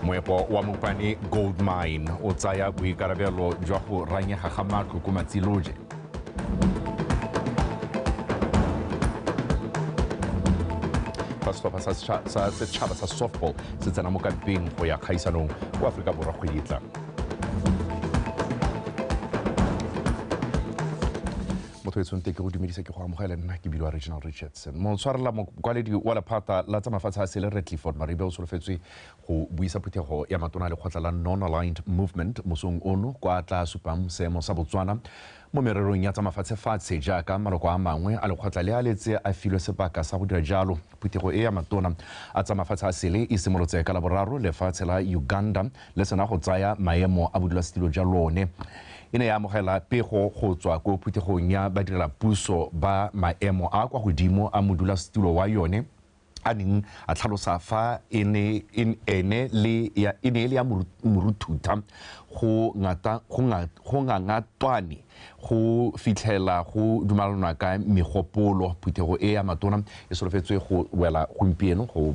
Moepo wa Mopane Gold Mine o tsaya boikarabelo jwa go ranyega ga matlo ko Matsiloje. Fa setlhopha sa setšhaba sa softball se tsena mo kampeng go ya kgaisanong ko Aforika Borwa kgwedi e tlang. Motho e tshwanetse ke go dumedisa, ke go amogela, nna ke bidiwa Regional Richardson. Motshwarela mokwaledi wa lephata la tsa mafatshe a sele, Re Clifford Maribe, o solofetswe go buisa phuthego ya matona a lekgotla la Non-Aligned Movement mosong ono, kwa tla supang seemo sa Botswana mo mererong ya tsa mafatshefatshe jaaka maloko a mangwe a lekgotla le a letse a filwe sebaka sa go dira jalo. Phuthego e ya matona a tsa mafatshe a sele e simolotse ka Laboraro, lefatshe la Uganda le sena go tsaya maemo a bodulasetilo jwa lone. E ne ya amogela pego go tswa ko phuthegong ya badirelapuso ba maemo a kwa godimo a modulasetulo wa yone a neng a tlhalosa fa e ne e le ya moruthutha go ngangatwane go fitlhela go dumalanwa ka megopolo. Phuthego e ya matona e solofetswe go wela gompieno go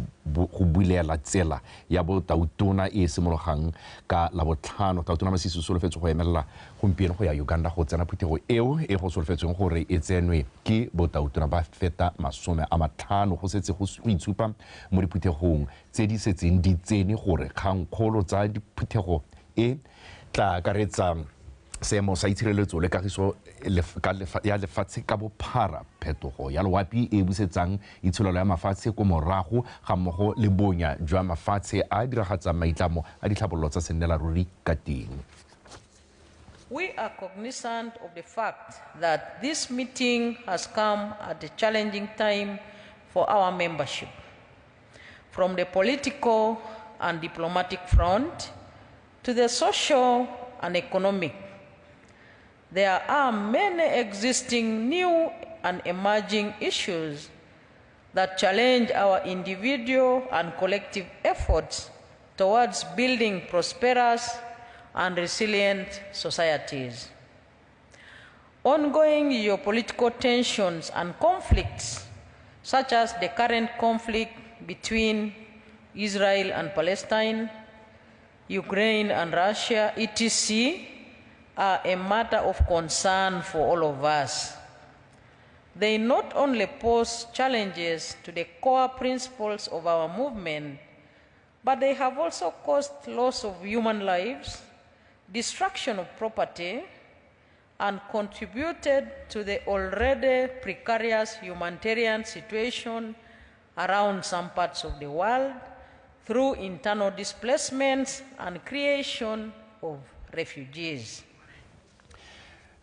bulela tsela ya botautona e simologang ka Labotlhano. Tautona Masisi o solofetswe go emelela gompieno go ya Uganda go tsena phuthego eo e go solofetsweng gore e tsenwe ke botautona ba feta 50. Go setse go itshupa mo diphuthegong tse di setseng di tsene gore kgangkgolo tsa diphuthego e tla akaretsa seemo sa itshireletso le kagiso ya lefatshe ka bophara, phetogo ya loapi e busetsang itsholelo ya mafatshe ko morago, ga mmogo le bonya jwa mafatshe a diragatsang maitlamo a ditlhabololo tsa sennelaruri ka teng. We are cognizant of the fact that this meeting has come at a challenging time for our membership. From the political and diplomatic front to the social and economic, there are many existing new and emerging issues that challenge our individual and collective efforts towards building prosperous and resilient societies. Ongoing geopolitical tensions and conflicts, such as the current conflict between Israel and Palestine, Ukraine and Russia, etc., are a matter of concern for all of us. They not only pose challenges to the core principles of our movement, but they have also caused loss of human lives, destruction of property, and contributed to the already precarious humanitarian situation around some parts of the world through internal displacements and creation of refugees.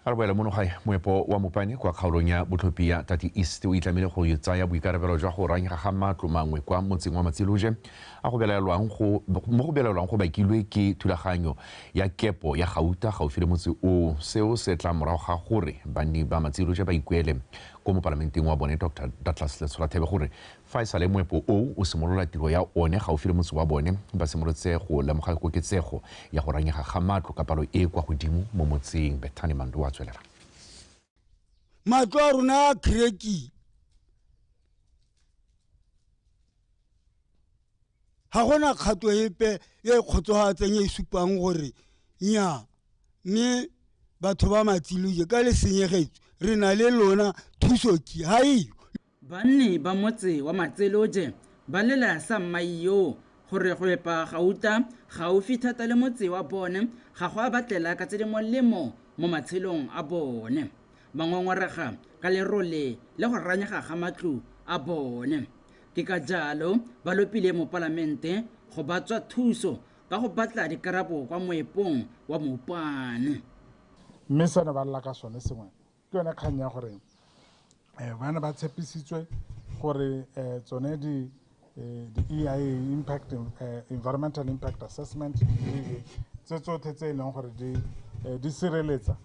A re boele mono gae. Moepo wa Mopane kwa kgaolong ya botlhophi ya Tati East o itlamile go tsaya boikarabelo jwa go ranyega ga matlo mangwe kwa motseng wa Matsiloje a go belaelwang go mo go belaelwang go bakilwe ke thulaganyo ya kepo ya gauta gaufi le motse oo. Seo se tla morago ga gore banni ba Matsiloje ba ikuele ko mopalamenteng wa bone, Dr Douglas Letsholathebe, gore fa e sale moepo oo o simolola tiro ya one gaufi le motse wa bone, ba simolotse go lemoga koketsego ya go ranyega ga matlo ka palo e kwa godimo mo motseng. Bethany Mando wa tswelela. Matlo a rona a cracky, ga gona kgato epe e kgotsogatseng e supang gore nya mme batho ba Matsiloje ka le senyegetswe re na le lona, thuso ke ga eyo. Banni ba motse wa Matsiloje ba lela sa mmai gore go epa gauta gaufi thata le motse wa bone ga go a batlela ka tse di molemo mo matshelong a bone. Ba ngongorega ka lerole le go ranyega ga matlo a bone. Ke ka jalo ba lopile mopalamente go ba tswa thuso ka go batla dikarabo kwa moepong wa Mopane. Mme sone ba lla ka sone sengwe ke yone kgang ya gore bana ba tshepisitswe gore tsone di EIA, impact environmental impact assessment, tse tsotlhe tse e leng gore di sireletsa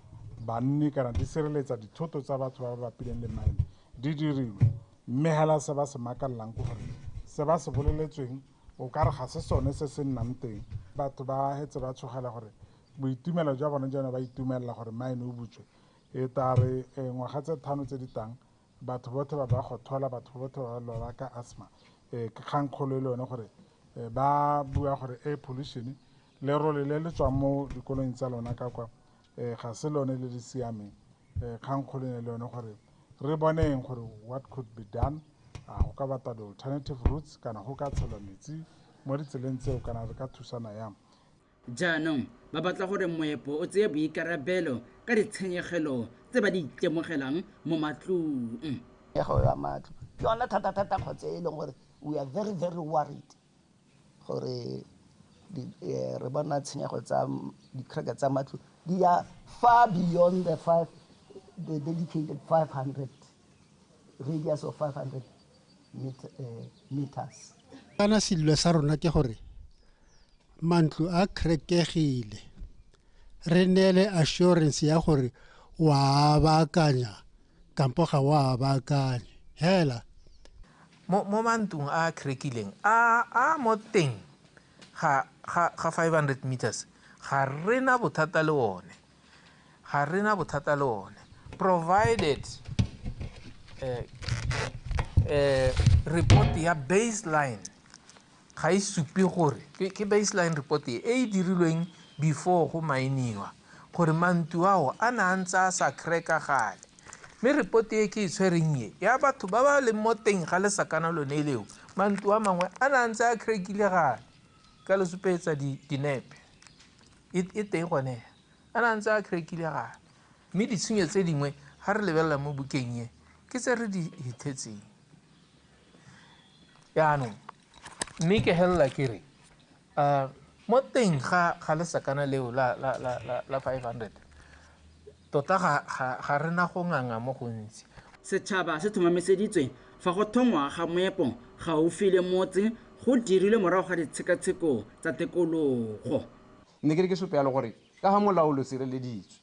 banni kana di sireletsa dithoto tsa batho ba ba bapileng le mine di diriwe. Mme hela se ba se makalelang ke gore se ba se boleletsweng o ka re ga se sone se se nnang teng. Batho ba hetse ba tshogela gore boitumelo jwa bone jone ba itumelela gore mine o butswe, e tla re ngwaga tse 5 tse di tlang batho botlhe ba ba go thola, batho botlhe ba lwala ka asthma. Ke kgang kgolo e le yone gore Ba bua gore air pollution lerole le le tswang mo dikoloing tsa lona ka kwa ga se lone le le siameng. Kgangkgolo ne le yone gore re boneng gore what could be done, a go ka batla di-alternative routes kana go ka tshelwa metsi mo ditseleng tseo kana re ka thusana yang. Jaanong ba batla gore moepo o tseye boikarabelo ka ditshenyegelo tse ba di itemogelang mo matlong. Ya matlo ke yona thata-thata kgotsa e leng gore we are very very worried gore re bona tshenyego tsa di-cracker tsa matlo di ya far beyond the dedicated 500 radius of 500 meters. Kana sello sa rona ke gore mantlo a crackegile, re neele assurance ya gore wa baakanya kampo ga wa baakanye hela. Mo mantlong a crackileng a mo teng ga 500 meters ga rena bothata le one, ga rena bothata le one, provided report ya baseline ga e supe gore ke baseline report e e dirilweng before go mainiwa gore mantlo ao a na a ntse a sa cracka gale. Mme report e ke e tshwereng e ya batho ba ba leng mo teng ga lesakana lone leo, mantlo a mangwe a na a ntse a crackile gale, ka le supetsa dinepe e teng gone, a na a ntse a crackile gale. Mme ditshenyo tse dingwe ga re lebelela mo bukeng e ke tse re di hithetseng jaanong. Mme ke helela ke re mo teng ga lesakana leo la 500 tota ga rena go nganga mo gontsi. Setšhaba se tlhomamiseditswe fa go thongwa ga moepo gaufi le motse go dirilwe morago ga ditshekatsheko tsa tikologo. Nne ke re ke supe yalo gore ka ga molao lo sireleditswe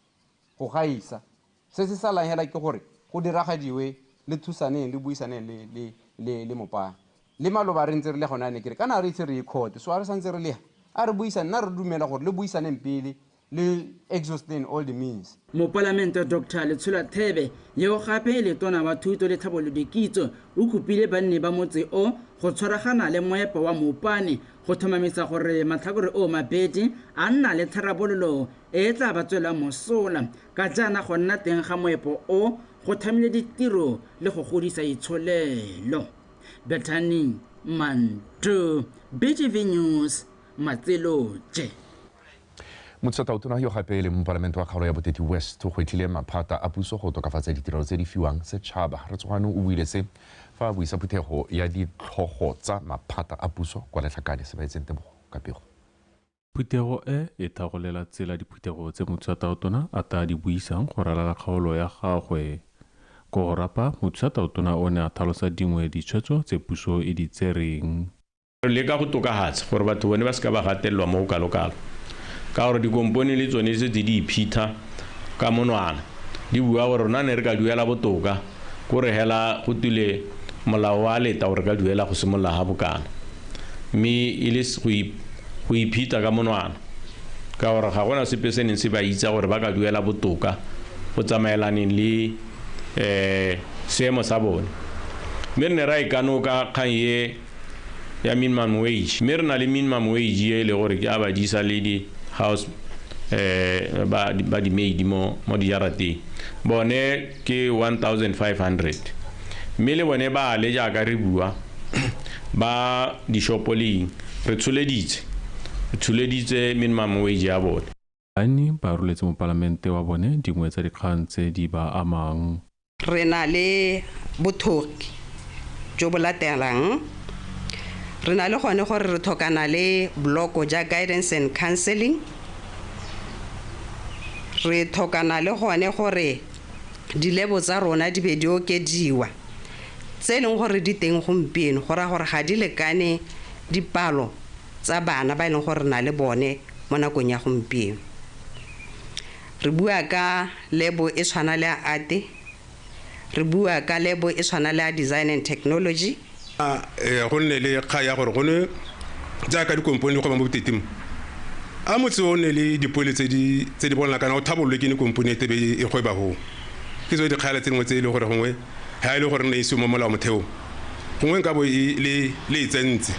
go gaisa, se se salang hela ke gore go diragadiwe le thusaneng le buisaneng le mopane le maloba re ntse re le gone ane ke re kana re itse re court, so a re santse re le a re buisane, nna re dumela gore le buisaneng pele le exhausting all the means. Mopalamente Dr. Letsholo Thebe yo gape le tona wa thuto le tlhabololo dikitso o kopile banni ba motse o go tshwaragana le moepo wa Mopane go tlhomamisa gore matlhakore o mabedi a nna le tharabololo e tla ba tswelang mosola, ka jaana go nna teng ga moepo o go thamile ditiro le go godisa itsholelo. Bethany Manto, BTV News, Matseloje. Motsatautona yo gape le mopalamente wa kgaolo ya Boteti West o gwetlhile maphata a puso go tokafatsa ditirelo tse di fiwang setšhaba. Re tsogane o buile se fa a buisa phuthego ya ditlhogo tsa maphata a puso kwa Letlhakane. Se ba etseng tebogo ka pego. Phuthego e e thagolela tsela diphuthego tse motsatautona a ta di buisang go ralala kgaolo ya gagwe. Ko go rapa motsatautona o ne a tlhalosa dingwe ditshwetso tse puso e di tsereng. Re leka go tokafatsa gore batho bone ba se ka ba gatelelwa mo go kalokalo, ka gore dikompone le tsone setse di iphitha ka monwana, di bua gore rona ne re ka duela botoka, ko re hela go tule molao wa leta gore re ka duela go simolola ga bokana, mme e le go iphitha ka monwana ka gore ga gona sepe se neng se ba itsa gore ba ka duela botoka go tsamaelaneng le seemo sa bone. Mme re ne ra ikanoka kgang e ya minimum wage, mme re na le minimum wage e le gore ke a badisa le di house ba di maid mo dijarateng, bone ke 1500, mme le bone ba le jaaka re bua ba dishopo leng re tsholeditse minimum wage ya bone. Banni ba roletse mopalamente wa bone dingwe tsa dikgang tse di ba amang. Re na le bothoki jo bo latelang, re na le gone gore re tlhokana le bloko ja guidance and counseling, re tlhokana le gone gore dilebo tsa rona di be di okediwa tse e leng gore di teng gompieno, go raya gore ga di lekane dipalo tsa bana ba e leng gore re na le bone mo nakong ya gompieno. Re bua ka lebo e tshwana le ya art, re bua ka lebo e tshwana le ya design and technology. Go nne le kgang ya gore gone jaaka dikompone di kgweba mo Boteti, a motse o nne le dipole tse di bonalang kana o thabololwe ke ne kompone e tebe e gweba go. Ke tsone dikgala tse dingwe tse e le gore gongwe ga e le gore nne e se mo molao motheo, gongwe nka bo le e tsentse.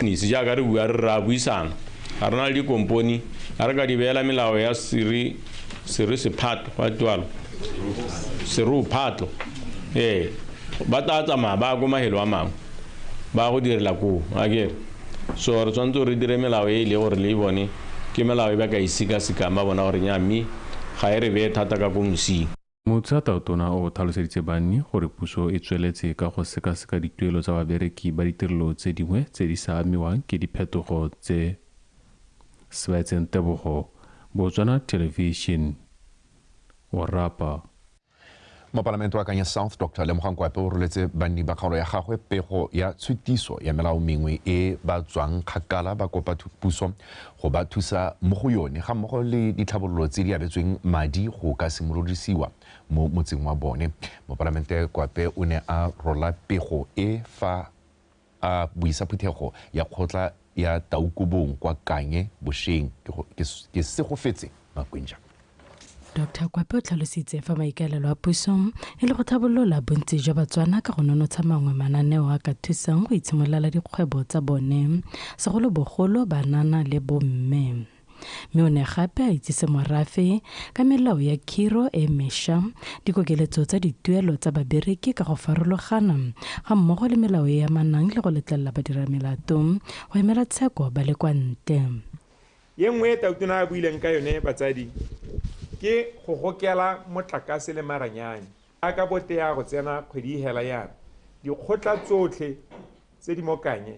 Nisi jaaka re bua re ra buisana ga re na le dikompone ga re ka di beela melao ya sere sephatlo gwa tualo sere phatlo ee ba tla tsamaya ba ko mahelo a mangwe ba go direla koo akere so re tshwanetse re dire melao e le gore le bone ke melao e ba ka e sekasekang ba bona gore nya mme ga e re beye thata ka ko mosing. Mothusa-Tautona o tlhaloseditse banni gore puso e tsweletse ka go sekaseka dituelo tsa babereki ba ditirelo tse dingwe tse di sa amiwang ke diphetogo tse. Sebetseng Tebogo, Botswana Television, Orapa. Mopalamente wa Kanye South Dr. Lemogang Kwape o roletse banni ba kgaolo ya gagwe pego ya tshutiso ya melao mengwe e ba tswang kgakala ba kopa puso go ba thusa mo go yone ga mmogo le ditlhabololo tse di abetsweng madi go ka simolodisiwa mo motseng wa bone. Mopalamente Kwape o ne a rola pego e fa a buisa phuthego ya kgotla ya Taukobong kwa Kanye bosheng ke Segofetse Makwenja. Dr. Kwape o tlhalositse fa maikaelelo a puso e le go tlhabolola bontsi jwa Batswana ka go nonotsha mangwe mananeo a ka thusang go itshimololela dikgwebo tsa bone, segolobogolo banana le bomme. Mme o ne gape a itsise morafe ka melao ya khiro e mešwa, dikokeletso tsa dituelo tsa babereki ka go farologana ga mmogo le melao e amanang le go letlelela badiramelato go emela tsheko ba le kwa ntle. Ye nngwe e Tautona a buileng ka yone batsadi ke go gokela motlakase le maranyane a ka bote ya go tsena kgwedi e hela yana dikgotla tsotlhe tse di mo Kanye,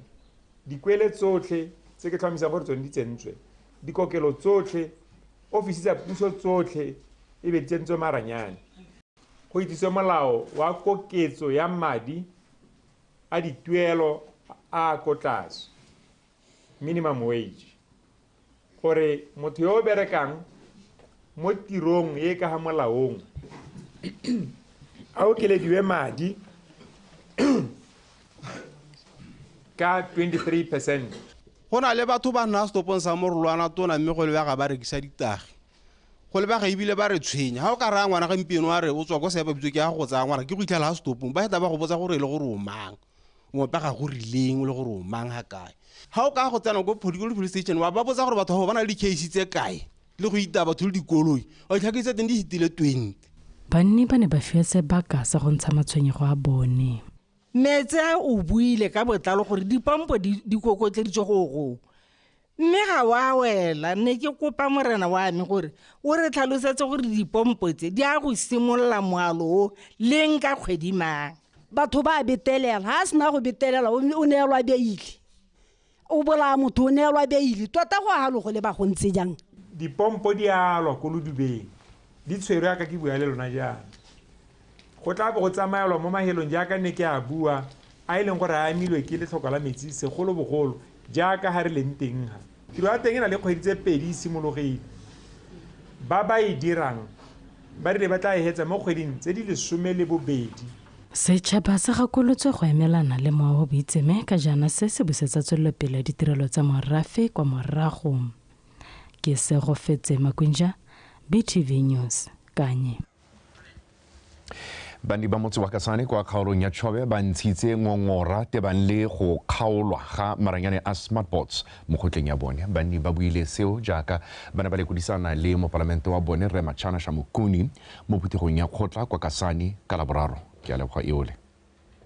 dikwele tsotlhe tse ke tlhomamisang gore tsone di tsentswe, dikokelo tsotlhe, ofisi tsa puso tsotlhe e be di tsentswe maranyane. Go itsiswe molao wa koketso ya madi a dituelo a ko tlase, minimum wage, gore motho yo o berekang mo tirong e ka ga molaong a okelediwe madi ka 23%. Go na le batho ba nna setopong sa morolwana tona mme go lebega ba rekisa ditagi, go lebega ebile ba re tshwenya. Ga o ka raya ngwana gampieno a re o tswa ko sepa bitso ke ya go tsaya ngwana ke go itlhela ga setopong, ba feta ba go botsa gore e le gore o mang, o mopega go rileng o le gore o mang ga kae. Ga o ka go tsena ko police station wa ba botsa gore batho ba na le di-case tse kae le go ita batho le dikoloi, wa itlhakisa teng di fetile 20. Banni ba ne ba fiwa sebaka sa go ntsha matshwenyego a bone. Metsi a o buile ka botlalo gore dipompo di kokotleditswe go mme ga wa wela. Ne ke kopa morena wa me gore o re tlhalosetse gore dipompo tse di a go simolola moalo o leng ka kgwedi mang. Batho ba betelela, ha sena go betelela o neelwa beile, o bolaya motho o neelwa beile, tota go a go le ba go ntse jang. Dipompo di alwa ko Lodubeng di tshwerwe yaka ke bua le lona jaana, go tla bo go tsamaelwa mo mahelong jaaka ne ke a bua a e leng gore a amilwe ke letlhoko la metsi segolobogolo jaaka ga re leng teng ga. Tiro ya teng e na le kgwedi tse pedi e simologile. Ba ba e dirang ba rile ba tla e hetsa mo kgweding tse di 12. Setšhaba se gakolotswe go emelana le mowa wa boitseme ka jaana se se busetsa tswelelopele ya ditirelo tsa morafe kwa morago. Ke Segofetse Makwinja, BTV News, Kanye. Banni ba motse wa Kasane kwa kgaolong ya Chobe ba ntshitse ngongora tebang le go kgaolwa ga maranyane a smartboards mo kgotleng ya bone. Banni ba buile seo jaaka ba ne ba lekodisana le mopalamente wa bone Rre Machana Shamukuni mo phuthegong ya kgotla kwa Kasane ka Laboraro. Ke a leboga eole.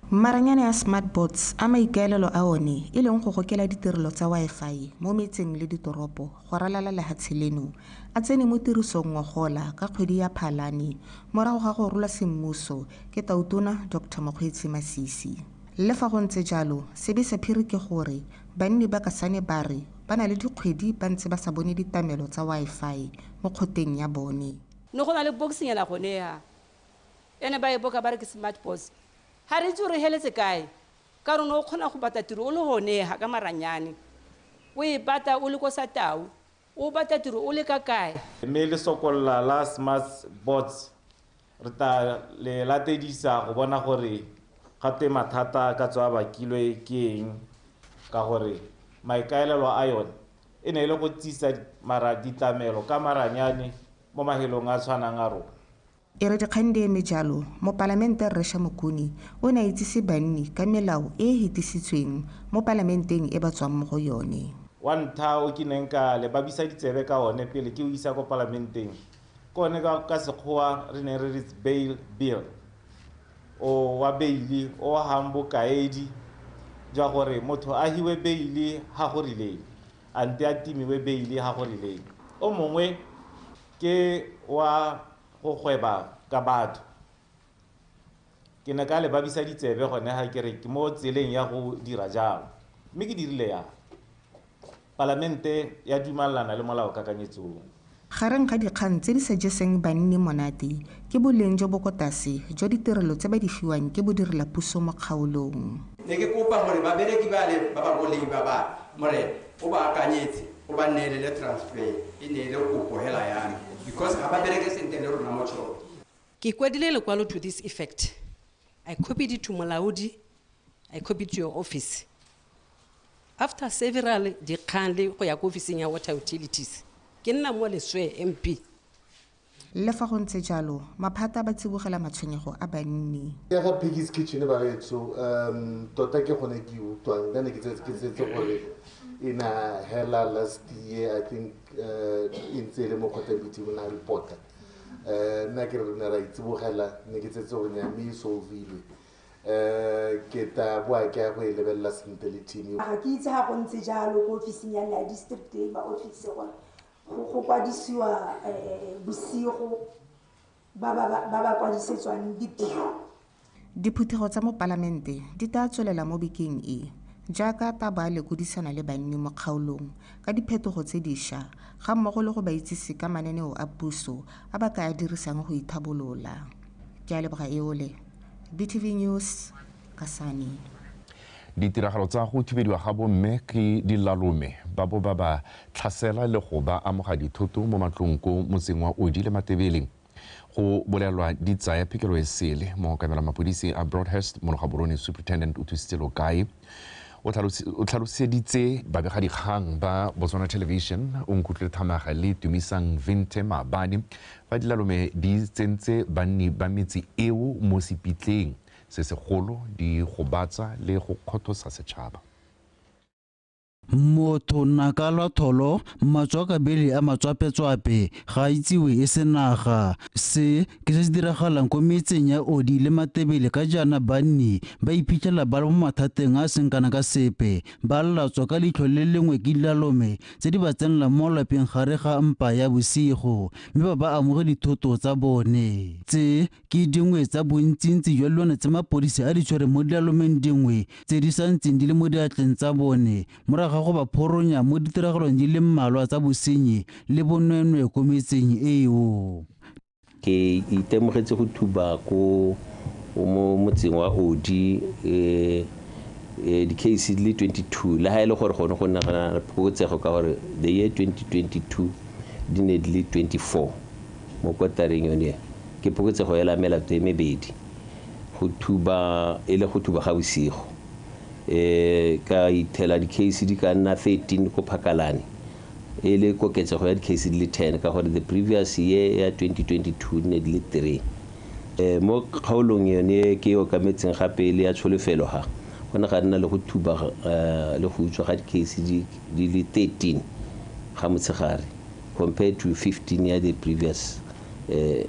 Maranyane a smartboards a maikaelelo a one e leng go gokela ditirelo tsa Wi-Fi mo metseng le ditoropo go ralala lehatshe leno a tsene mo tirisong ngogola ka kgwedi ya Phalane morago ga go rola semmuso ke Tautona Dr. Mokgweetsi Masisi. Le fa go ntse jalo, sebe sa phiri ke gore banni ba Kasane ba re ba na le dikgwedi ba ntse ba sa bone ditamelo tsa Wi-Fi mo kgoteng ya bone. Ne go na le boxing ena gone ya ene ba e boka ba re ke smartboards. Ha re itse re heletse kae ka rona o kgona go batla tiro o le gone ga ka maranyane, o e batla o le ko sa tau, o batla tiro o le ka kae. Mme le sokolla la smart boards re tla le latedisa go bona gore gate mathata ka tswa bakilwe ke eng, ka gore maikaelelo a yone e ne e le go tsisa ditlamelo ka maranyane mo mahelong a tshwanang a rona. E re dikgang di eme jalo, mopalamente Rre Shamukuni o ne a itsise banni ka melao e e hetisitsweng mo palamenteng e ba tswang mo go yone. Wa ntlha o ke neng ka le babisa ditsebe ka one pele ke o isa ko palamenteng ke one ka sekgowa re neng re re bail bill, o wa beili o gang bokaedi jwa gore motho a hiwe beili ga go rileng, ante a timiwe beili ga go rileng. O mongwe ke wa go gweba ka batho, ke ne ka le babisa ditsebe gone ga ke re ke mo tseleng ya go dira jalo, mme ke dirile yang. Palamente ya dumalana le molaokakanyetsong. Gareng ga dikgang tse di sa jeseng banni monate ke boleng jo bo ko tlase jwa ditirelo tse ba di fiwang ke bodirelapuso mo kgaolong. Ne ke kopa gore babereki ba le ba ba boleng ba ba morena o ba akanyetse o ba neele le transfer e neele kopo hela ya me, because ga ba bereke sentle le rona mo tšhono. Ke kwadile lekwalo to this effect. I copied it to Molaodi, I copied to your office. After several dikgang le go ya ko ofising ya water utilities, ke nna mo Leswe MP. Le fa go ntse jalo, maphata ba tsibogela matshwenyego a banni. Ya ga Piggy's Kitchen ba retso, tota ke gone ke utlwang, nna ne ke tsetse gore e na hela last year, I think, e ntse e le mo kgotla meeting o ne a reporta. Nna ke re ne ra itsibogela, ne ke tsetse gore nya mme e solvile. Ke ta boa ke ya go e lebelela sentle le team. Ga ke itse ga go ntse jalo ko ofising ya ya district ba office gore go kwadisiwa bosigo ba ba kwadisetswang ditiro. Diphuthego tsa mo palamente di tla tswelela mo bekeng e, jaaka ta ba lekodisana le banni mo kgaolong ka diphetogo tse dišwa ga mmogo le go ba itsise ka mananeo a puso a ba ka a dirisang go ithabolola. Ke a leboga Eole, BTV News, Kasane. Ditiragalo tsa go thubediwa ga bomme ke dilalome ba bo ba ba tlhasela le go ba amoga dithoto mo matlong ko motseng wa Odi le Matebele. Go bolelwa di tsaya phekelo e sele. Mookamela mapodisi a Broadhurst mo Gaborone Superintendent o thusitse Lokae o tlhaloseditse babegadikgang ba Botswana Television o nkutlwe Thamaga le Tumisang Vinte maabane fa dilalome di tsentse banni ba metse eo mo sepitleng se segolo di gobatsa le go kgothosa setšhaba. Motho naka lwa tholo matswakabele a matswapetswape ga itsiwe e se naga. Se ke se se diragalang ko metseng ya Odi le Matebele ka jaana banni ba iphitlhela ba le mo mathateng a seng kana ka sepe, ba latswa ka leitlho le lengwe ke dilalome tse di ba tsenelang mo lapeng gare ga mpa ya bosigo, mme ba ba amoge dithoto tsa bone. Tse ke dingwe tsa bontsintsi jwa dilwana tse mapodisi a di tshwere mo dilalomeng dingwe tse di santseng di le mo diatleng tsa bone morago ga go ba phoronya mo ditiragalong di le mmalwa tsa bosenyi le bonweenwee ko metseng eo. Ke itemogetse go thuba ko mo motseng wa Odi di-case di le 22, le ha e le gore gone go nna phokotsego ka gore the year 2022 di ne di le 24 mo kotareng yone. Ke phokotsego hela melato e mebedi, go thuba e le go thuba ga bosigo. Ka ithela di-case di ka nna 13 ko Phakalane, e le koketsego ya di-case di le 10 ka gore the previous year ya 2022 ne di le 3. Mo kgaolong yone ke e okametseng gape le ya tsholofelo ga go ne ga nna le go thuba le go utswa ga di-case di le 13 ga motshegare compared to 15 ya the previous year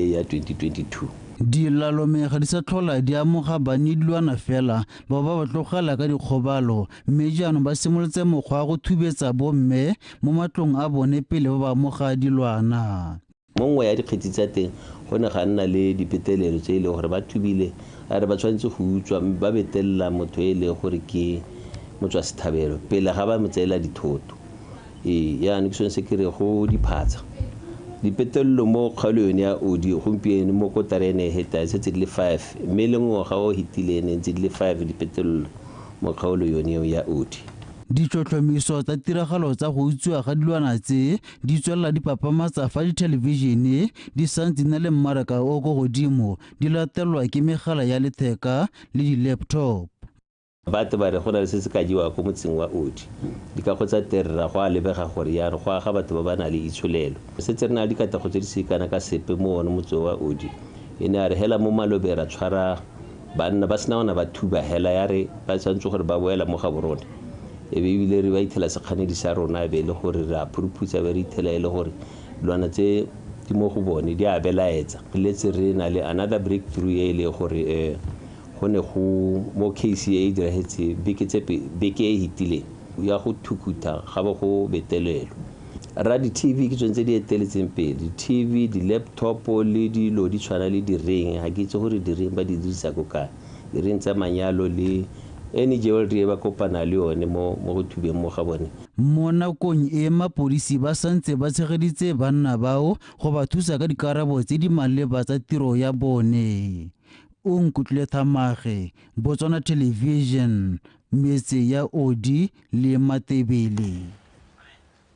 ya 2022. Dilalome ga di sa tlhola di amoga banni dilwana fela, ba ba tlogela ka dikgobalo, mme jaanong ba simolotse mokgwa wa go thubetsa bomme mo matlong a bone pele ba ba amoga dilwana. Mo nngwe ya dikgetsi tsa teng go ne ga nna le dipetelelo tse e leng gore ba thubile, a re ba tshwanetse go utswa mme ba betelela motho e leng gore ke motswasethabelo pele ga ba mo tseela dithoto. Yaanong ke sone se ke re go diphatsa. Dipetelelo mo kgaolo yone ya Odi gompieno mo kotareng e heta e setse di le 5, mme le ngwaga o hetileng e ntse di le 5 dipetelelo mo kgaolo yone eo ya Odi. Ditlhotlhomiso tsa tiragalo tsa go utswiwa ga dilwana tse di tswelela di papamatsa fa dithelebišene di santse di na le mmaraka o ko godimo, di latelwa ke megala ya letheka le di-laptop. Batho ba re go na le se se ka jewa ko motseng wa Odi. Dikago tsa terra go a lebega gore ya re go aga batho ba ba na le itsholelo. Setse re na le dikatego tse di se kana ka sepe mo one motse wa Odi. E ne a re hela mo malobe ra tshwara banna ba sena ona ba thuba hela ya re ba tshwanetse gore ba boela mo Gaborone. E be ebile re ba ithela sekganedi sa rona e be e le gore re a phuruphutsa be re ithela e le gore dilwana tse di mo go bone di a belaetsa. Letse re na le another breakthrough e le gore go ne go mo case e diragetse beke e hitileng ya go thukutha ga bo go betelelo. Ra di-TV ke tsone tse di eteletseng pele, di-TV, di-laptop le dilo di tshwana le di-ring. Ga ke itse gore di-ring ba di dirisa ko kae, di-ring tsa manyalo le any jewelry e ba kopana le yone mo go thubeng mo ga bone. Mo nakong e mapodisi ba santse ba tshegeditse banna bao go ba thusa ka dikarabo tse di maleba tsa tiro ya bone. O Nkutlwile Thamage, Botswana Television, metse ya Odi le Matebele.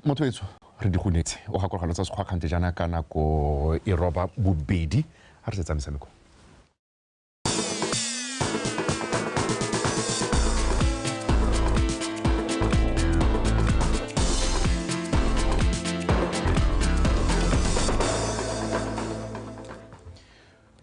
Motho etsho re di gonetse o gakologelo tsa sekgwa kgante jaana ka nako e roba bobedi ga re setsa metshameko.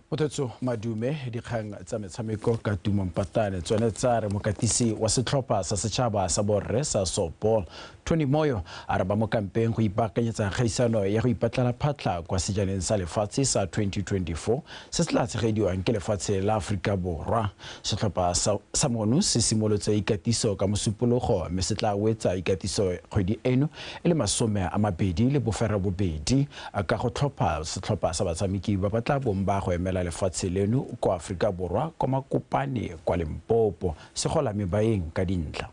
Mothetso Madume dikgang tsa metshameko ka Tumo Mpatane tsone tsa re mokatisi wa setlhopha sa setšhaba sa borre sa softball Tony Moyo a re ba mo kampeng go ipaakanyetsa kgaisano ya go ipatlela phatlha kwa sejaneng sa lefatshe sa 2024 se se tla tshegediwang ke lefatshe la Aforika Borwa. Setlhopha sa mono se simolotse ikatiso ka mosupologo mme se tla wetsa ikatiso kgwedi eno e le 28 ka go tlhopha setlhopha sa batshameki ba ba tla bong ba go emela lefatshe leno kwa Aforika Borwa kwa Makopane kwa Limpopo. Segola Mebaeng ka dintlha.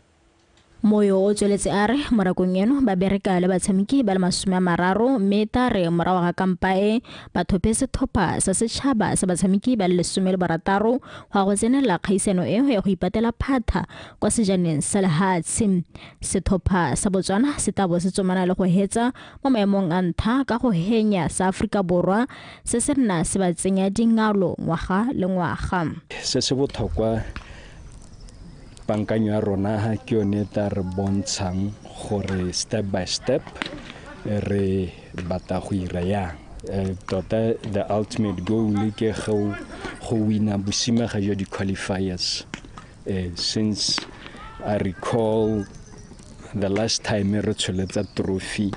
Moyo o tsweletse a re mo nakong eno ba bereka le batshameki ba le 30 mme ta re morago ga kampa e ba thophe setlhopha sa setšhaba sa batshameki ba le 16 go ya go tsenela kgaisano eo ya go ipatela phatha kwa sejaneng sa lehatshe. Setlhopha sa Botswana se tla bo se tsomana le go hetsa mo maemong a ntlha ka go henya sa Aforika Borwa se se nna se ba tsenya dingalo ngwaga le ngwaga. Se se botlhokwa bankanyo ya rona ke yone ta re bontshang gore step by step re batla go ira yang. Tota the ultimate goal ke go wina bosimega jwa di-qualifiers. Since I recall the last time re tsholetsa trophy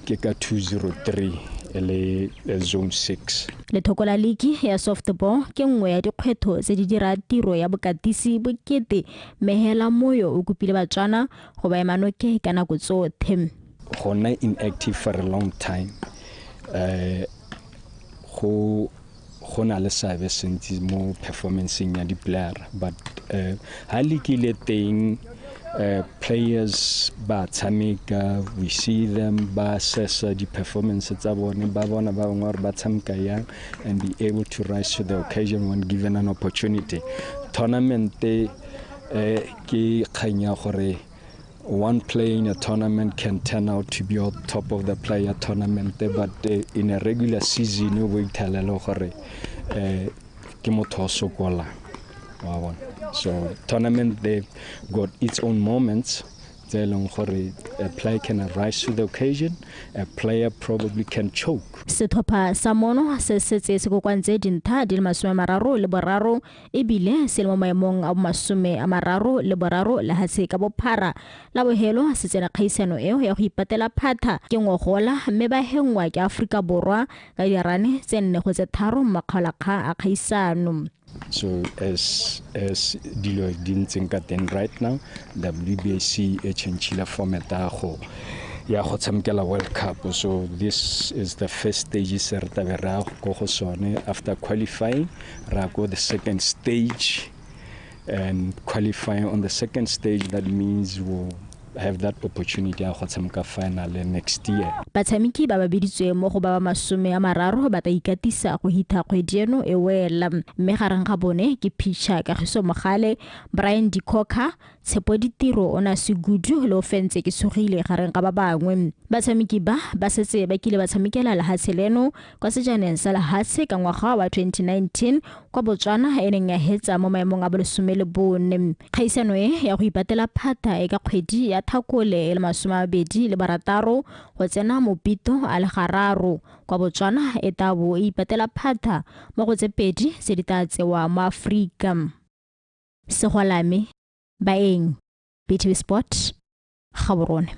ke ka 2003 le zone 6. Lethoko la liki ya softball ke nngwe ya dikgwetho tse di dira tiro ya bokatisi bokete mehela Moyo o kopile Batswana go ba ema nokeng ka nako tsotlhe. Go nna inactive for a long time go na le seabe se ntsi mo performanceng ya di-player, but ha liki le teng players ba tshameka, we see them ba assess di performance tsa bone, ba bona ba bangwe gore ba tshameka yang and be able to rise to the occasion when given an opportunity. Tournament ke kgang ya gore one player in a tournament can turn out to be on top of the player tournament, but in a regular season o ithela le gore ke motho o sokolang. So tournament, they've got its own moments. A player can rise to the occasion, a player probably can choke. Setlhopha sa mono se setse se kokoantse dintlha di le 33 ebile se le mo maemong a 33 lehatshe ka bophara. La bohelo se tsena kgaisano eo ya go ipatela phatha ke ngogola mme ba hengwa ke Aforika Borwa ka dirane tse 4-3 makgaolakgang a kgaisano. So as dilo di ntseng ka teng right now, WBC e changile format ya go tshamekela World Cup. So this is the first stage se re tlabe re ya ko go sone. After qualifying, ra go the second stage, and qualifying on the second stage, that means we'll have that opportunity ya go tshameka final next year. Batshameki ba ba biditsweng mo go ba ba 30 ba tla ikatisa go hitha kgwedi eno e wela, mme gareng ga bone ke Pitcher Kagiso Mogale, Brian Dikoka, Tshepo Ditiro, Ona Segudu le Ofentse ke Sogile gareng ga ba bangwe. Batshameki ba ba setse ba kile ba tshamekela lehatshe leno kwa sejaneng sa lehatshe ka ngwaga wa 2019 kwa Botswana e neng ya hetsa mo maemong a bo 14. Kgaisano e ya go ipatela phata e ka kgwedi ya Thakole e le 26 go tsena Mopito a le gararo kwa Botswana e tabo e ipatela phata mo go tse pedi tse di tla tsewa mo Afrika. Segolame Baeng, BTV Sport, Gaborone.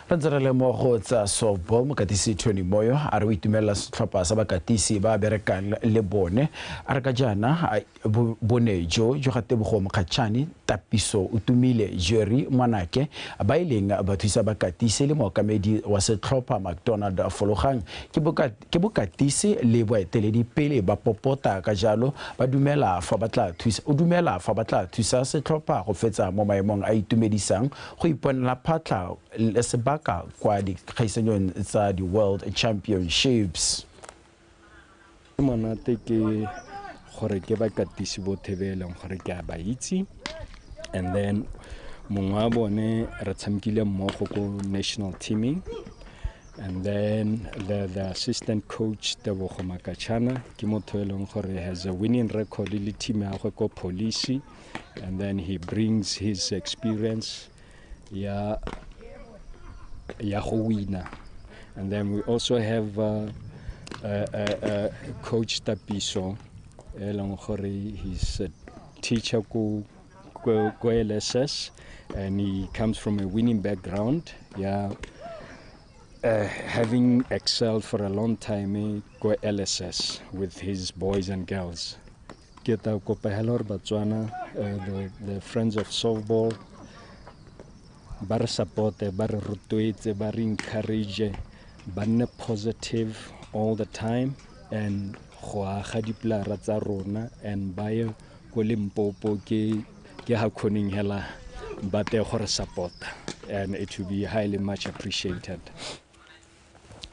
Re ntse re le mo go tsa softball, mokatisi Tony Moyo a re o itumelela setlhopha sa bakatisi ba berekang le bone. A re ka jaana bone jo jo ga Tebogo Mokgatšhane, Tapiso Otumile, Jerry Ngwanake ba ileng ba thusa bakatisi le mookamedi wa setlhopha McDonald Fologang ke bokatisi le boeteledipele ba popota, ka jalo ba dumela fa ba tla thusa o dumela fa ba tla thusa setlhopha go fetsa mo maemong a itumedisang go iponela phatlha le sebaka kwa dikgaisanong tsa di-World Championships. Monate ke gore ke bakatisi botlhe be e leng gore ke a ba itse, and then mongwe wa bone re tshamekile mmogo ko national teaming, and then the assistant coach Tebogo Makachana ke motho e leng gore has a winning record le team ya gagwe ko police, and then he brings his experience ya go wina. And then we also have Coach Tapiso, e leng gore he's a teacher ko LSS, and he comes from a winning background, having excelled for a long time ko LSS with his boys and girls. Ke tla kopa hela gore Batswana, the friends of softball, ba re supporte, ba re rotloetse, ba re encourage, ba nne positive all the time, and go aga dipolara tsa rona, and ba ye ko Limpopo ke ga kgoneng hela ba tle go re support, and it will be highly much appreciated.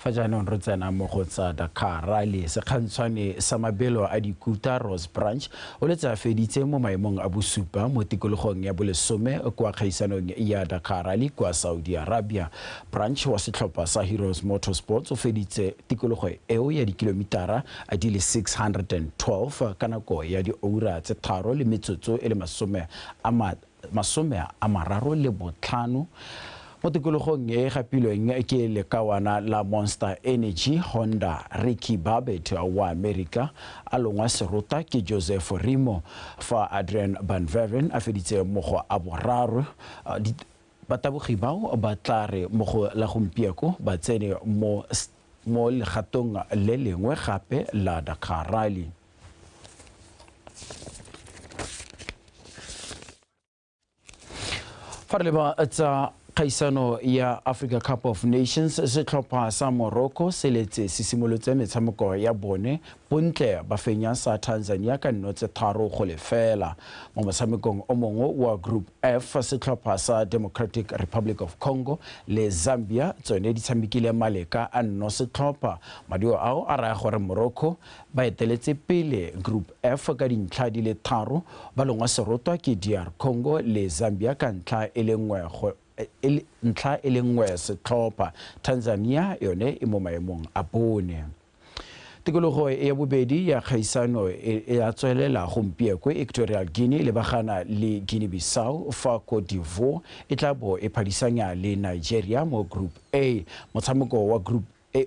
Fa jaanong re tsena mo go tsa Dakar Rally, sekgantshwane sa mabelo a dikuta Rose Branch o letse a feditse mo maemong a bosupa mo tikologong ya bolesome kwa kgaisanong ya Dakar Rally kwa Saudi Arabia. Branch wa setlhopha sa Heroes Motorsports o feditse tikologo eo ya dikilomitara di le 612 ka nako ya dioura tse 3 le metsotso e le 35. Mo tikologong e gapilweng ke lekawana la Monster Energy Honda, Ricky Babbitt wa America a longwa serota ke Joseph Rimo, fa Adrian Van Veren a feditse mo go a boraro. Batabogi bao ba tla re mo go la gompieko ba tsene mo legatong le lengwe gape la Dakar Rally. Fa re leba tsa kgaisano ya Africa Cup of Nations, setlhopha sa Morocco se letse se simolotse metshameko ya bone bontle ba fenya sa Tanzania ka 3-0. Mo motshamekong o mongwe wa Group F, setlhopha sa Democratic Republic of Congo le Zambia tsone di tshamekile maleka a 0. Maduo ao a raya gore Morocco ba eteletse pele Group F ka dintlha di le 3, ba longwa serotwa ke DR Congo le Zambia ka ntlha e le nngwe setlhopha. Tanzania yone e mo maemong a bone. Tikologo ya bobedi ya kgaisano e a tswelela gompieko Equatorial Guinea lebagana le Guinea-Bissau, fa Cote d'Ivoire e tla bo e phadisanya le Nigeria mo Group A. Motshameko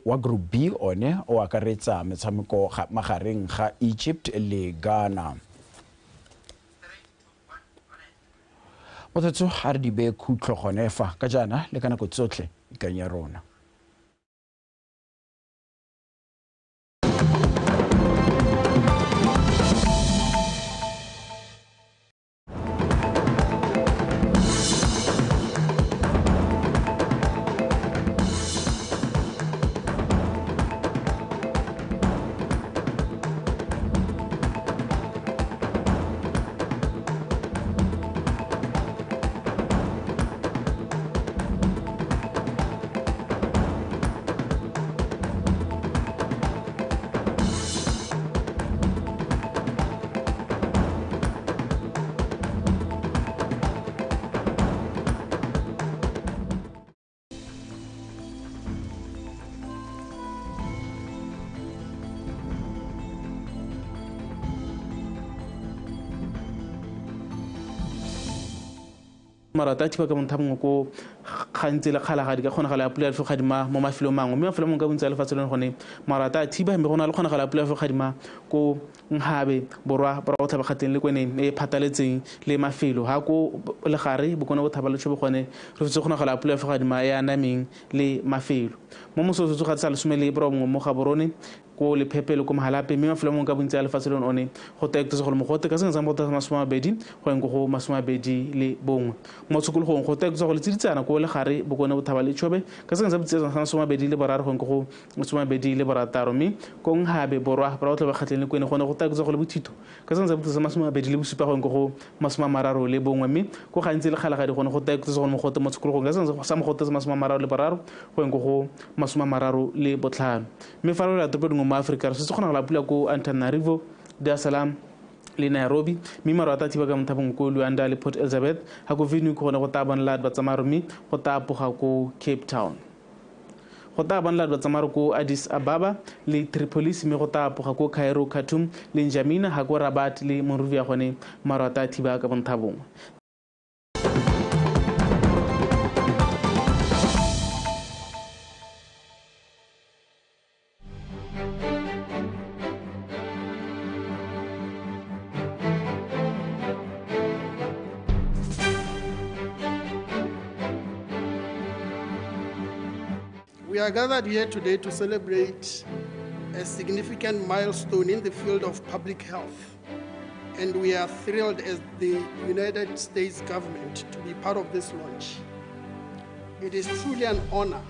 wa Group B one o akaretsa metshameko magareng ga Egypt le Ghana. Mothetso a re di beye khutlo gone fa ka jaana le ka nako tsotlhe ikanya rona. Marata thiba ka montha mongwe ko gantsi le kgalagadi ka kgonagalo ya pula ya lefogadima mo mafelong mangwe, mme mafelo mangwe ka bontsi a lefatshe lone gone marata a thiba, mme go na le kgonagalo ya pula ya lefogadima ko Nhabe borwa botlhaba kgateng le kweneng e phataletseng le mafelo ha ko legare bokone bothaba le tšhobo gone re fetse kgonagalo ya pula ya lefogadima e anameng le mafelo mo mosong tsoga tsa 19 mo Gaborone ko Lephephe le ko Mahalape, mme mafelo a mangwe ka bontsi a lefatshe lone one go taeketsa gore mogote ka sengwe sa mogote sa 20 go yang ko go 21. Mo tshokologong go taeketsa gore tsiditsana ko legare bokone bothaba le tšhobe ka sengwe sa botsi sa 23 go yang ko go 26, mme ko Nhabe borwa botlhaba kgatleng le kwene gone go taeketsa gore bothito ka sengwe sa botsi sa 27 go yang ko go 31, mme ko gantsi le kgalagadi gone go taeketsa gore mogote mo tshokologong ka sengwe sa mogote sa 33 go yang ko go 35. Mme fa re la topo dingwe mo Afrika re setse kgonagala pula ko Antananarivo, Dar es Salaam le Nairobi, mme maru a tla thiba ka mothapong ko Luanda le Port Elizabeth, ga ko Windhoek gone go tla bonala batsamaro, mme go tla apoga ko Cape Town. Go tla bonala batsamaro ko Addis Ababa le Tripolis, mme go tla apoga ko Cairo, Khartoum le N'Djamena, ga ko Rabat le Monrovia gone maru a tla thiba ka monthabongwe. We are gathered here today to celebrate a significant milestone in the field of public health, and we are thrilled as the United States government to be part of this launch. It is truly an honor